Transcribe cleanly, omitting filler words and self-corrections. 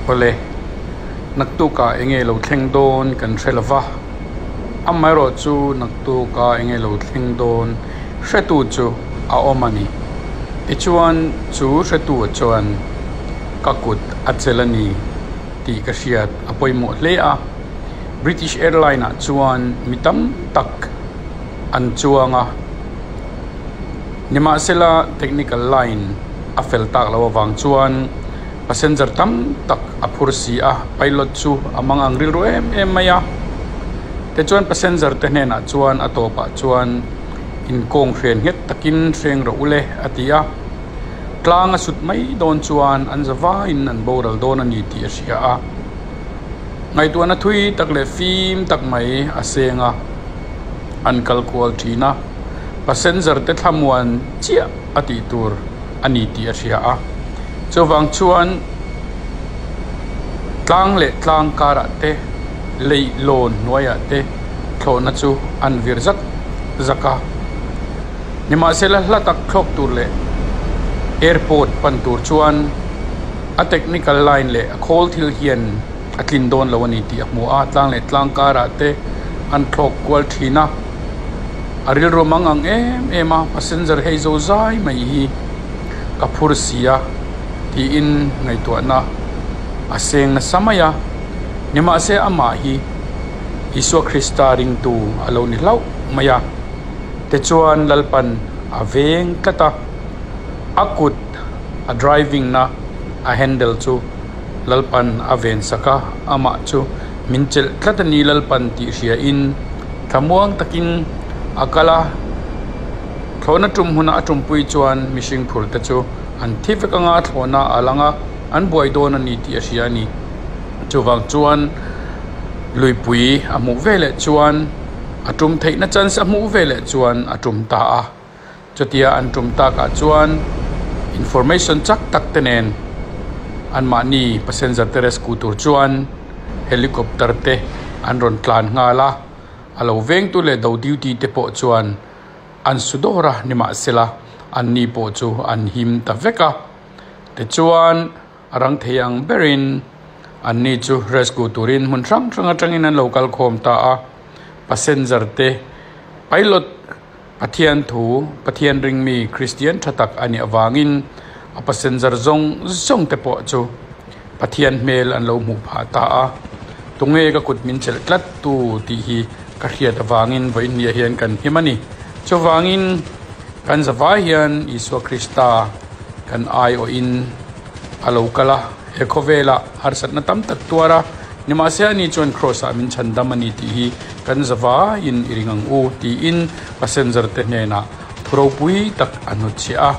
Awle, naktukah enge lo thleng dawn kan hre lova, amaherawh chu naktuka enge lo thleng dawn hretu chu a awm a ni. Tichuan chu hretu chuan ka kut a chelh a ni tih ka hriat a pawimawh hle a. British Airline ah chuan mi tam tak an chuang a, nimahsela technical line a fel tak loh avang chuan passenger tam tak a phur si a, pilot chu a mang ang rilru em em mai a. Tichuan passenger te hnenah chuan a tawpah chuan inkawng hren nghet takin hreng rawh u le a ti a. Tlang a sut mai dawn chuan an za vaiin an boral dawn a ni tih a hria a. Ngaihtuahna thui tak leh fim tak mai a seng a, an kal kual thin a. Passenger te thlamuan chiah a tih tur a ni tih a hria a. Chuvang chuan tlang leh tlang karah te, leihlawn hnuaiah te thlawhna chu an vir zak zak a. Nimahsela hla tak thlawk tur leh airport pan tur chuan a technical line leh a khawl thil hian a tlin dawn lo a ni tih a hmu a. Tlang leh tlang karah te an thlawk kual thin a. A rilru mang ang em em a, passenger hei zo zai mai hi ka phur si a tiin ngaihtuahna a seng nasa mai a. Nimahse amah hi Isua Krista ringtu a lo ni hlauh mai a. Tichuan Lalpan a veng tlat a, a kut a driving na a handle chu Lalpan a ven sak a, amah chu min chelh tlat a ni Lalpan tih hria in thlamuang takin a kal a, thlawhna tum huna a tumpui chuan mihring phur te chu an thi vek anga thlawhna a lang a, an buai dawn a ni tih a hria a ni. Chuvang chuan luipui a hmuh veleh chuan a tum theihna chance a hmuh veleh chuan a tum ta a. Chutia an tum takah chuan information chak tak te nen anmahni passenger te rescue tur chuan helicopter te an rawn tlan nghal a, a lo vengtu leh do duty te pawh chuan an su dawr a nimahsela anni pawh chu an him ta vek a. Tichuan a rang thei ang berin anni chu rescue turin hmun hrang hrang atangin an lo kal khawm ta a, passenger te pilot Pathian thu, Pathian ringmi Kristian tha tak a nih avangin a passenger zawng zawng te pawh chu Pathian hmel an lo hmuh phah ta a. Tunge ka kut min chelh tlat tu tih hi ka hriat avangin vawiinniah hian kan him a ni. Chuvangin kan zavai hian Isua Krista kan aiawhin a lo kal a, he khawvelah harsatna tam tak tuar a, Nimahse ani chuan Kraws-ah min chhandam a ni tih hi kan zavaiin i ring ang u, tiin passenger te hnenah thu ropui tak a hnutchhiah a.